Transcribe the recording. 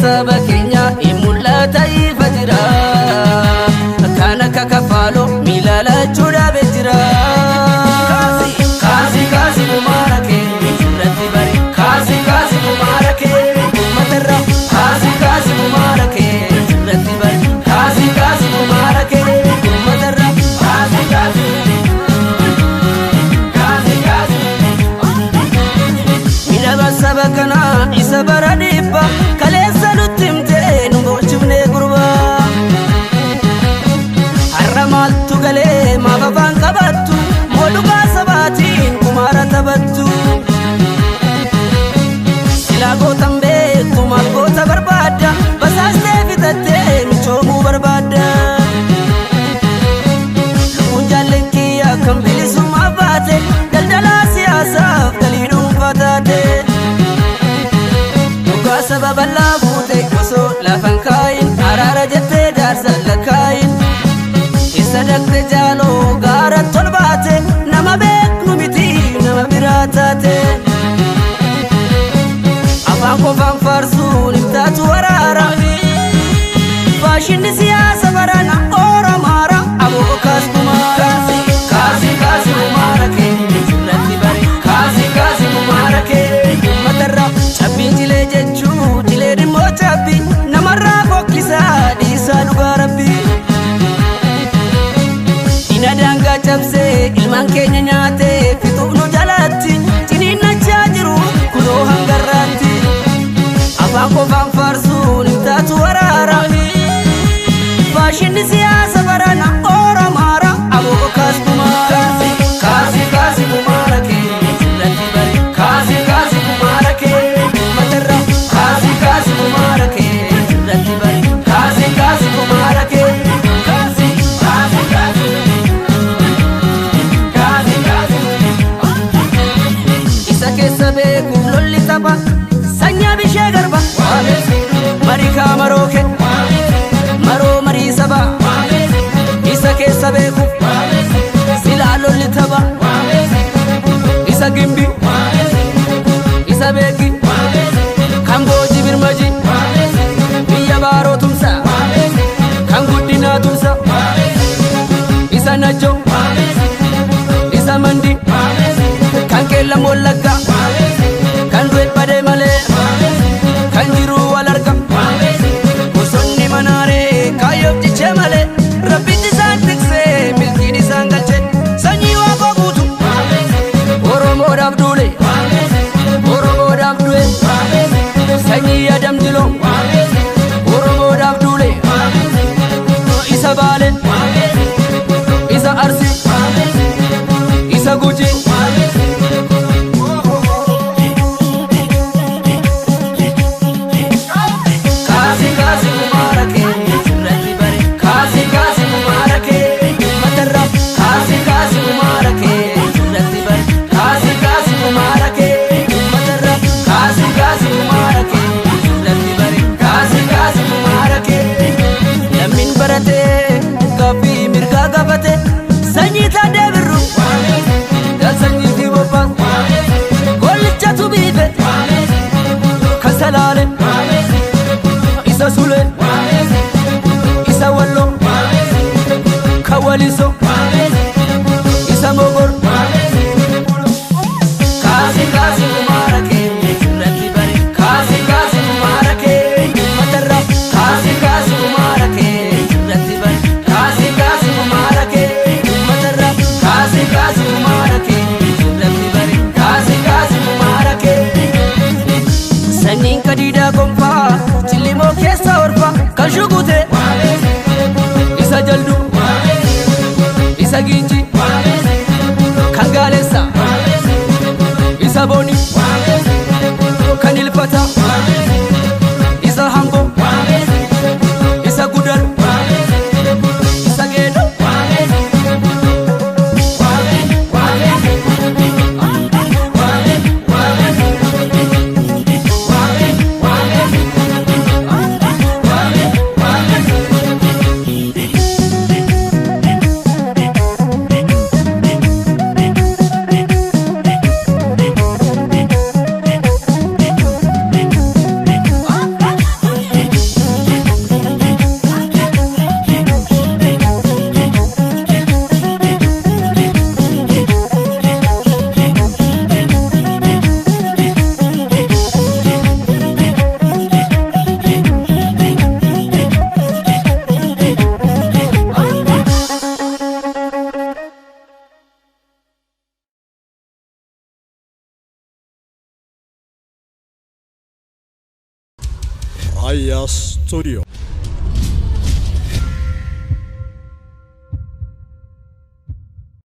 Saba keenya hin mul'ata ifa jira. Kan akka kafaaloo miila lachuu dhaabee jira. Kaasi kaasi kumaara kee irratti bari. Kaasi kaasi kumaara kee uummatarra. Kaasi kaasi kumaara kee irratti bari. Kaasi kaasi kumaara kee uummatarra. Kaasi kaasi. Kaasi kaasi. Miidhama saba kanaa isa bara dhibba kaleessa nutti himtee nu boolchifnee gurbaa. Har'a maaltu galee maaf afaan qabattu moo dhugaa sabaatiin kumaara taphattu. Silaa gootan beektu maal goota barbaadda basaastee fitattee michoomuu barbaadda. Lubbuun jaalleen kiyya kan bilisummaa baate daldalaa siyaasaaf galii dhuunfaa taate. Dhugaa saba bal'aa fuute osoo lafan kaayin araara jettee jaarsa lakkaayin. Isa dhaqxe jaaloo gaara tolbaate nama beeknu miti nama biraa taate. Afaan qofaan faarsuun hin taatu waraara. Faashinni siyaasa barana Oromaara aboo kaas kumaara. Kaasi kaasi kumaara kee irratti bari. Kaasi kaasi kumaara kee uummatarra. Cabbiin jilee jechuu jilee dhimmoo cabbi namarraa fokkisaa dhiisaa dhugaa rabbi. Ina daangaa cabsee ilmaan keenya nyaatee fixuuf nu jalatti ciniinnachaa jiru kunoo hangarraatti. Afaan qofaan faarsuun hin taatu waraara. Faashinni siyaasa barana Oromaara aboo kaas kumaara. Kaasi kaasi kumaara kee irratti bari. Kaasi kaasi kumaara kee uummatarra. Kaasi kaasi kumaara kee irratti bari. Kaasi kaasi kumaara kee. Kaasi kaasi kaasi. Kaasi kaasi. Isa keessa beekuuf lolli tapha sanyaa bishee garba. Marii maroo kee maroo marii saba. Isa keessa beekuuf silaa lolli tapha. Isa gimbi isa beeki kan boojii birmaji biyya baaroo tumsa kan guddinaa tumsa isa najjo isa mandi kan qeellam wallagga kan du'e badee malee kan jiru wal arga bosonni manaaree kaayyoof cichee malee rabbitti isaan tiksee milkiin isaan galche sanyii waaqoo guutu Oromoodhaaf duule Oromoodhaaf du'e sanyii adam jiloo Oromoodhaaf duule isa baale isa arsi isa guji. Kaasi kaasi kumaara kee irratti bari. Kaasi kaasi kumaara kee uummatarra. Kaasi kaasi kumaara kee irratti bari. Kaasi kaasi kumaara kee uummatarra. Kaasi kaasi kumaara kee irratti bari. Kaasi kaasi kumaara kee. Lammiin baratee gaaffii mirgaa gaafate sanyii taadee birru gal sanyii fi bobbaa gollichatu biife kan salaale isa sule isa wallo kan waliso isa mogor. Kaasi kaasi kumaara kee irratti bari. Kaasi kaasi kumaara kee uummatarra. Kaasi kaasi kumaara kee irratti bari. Kaasi kaasi kumaara kee uummatarra. Kaasi kaasi kumaara kee irratti bari. Kaasi kaasi kumaara kee. Sanyiin kadiidaa gonfaa cillimoo keessa orfa kan shugute isa jaldu isa ginji kan gaalessa isa boni kan ilfata isa hambo isa gudar isa geedo. Raayyaa Studio.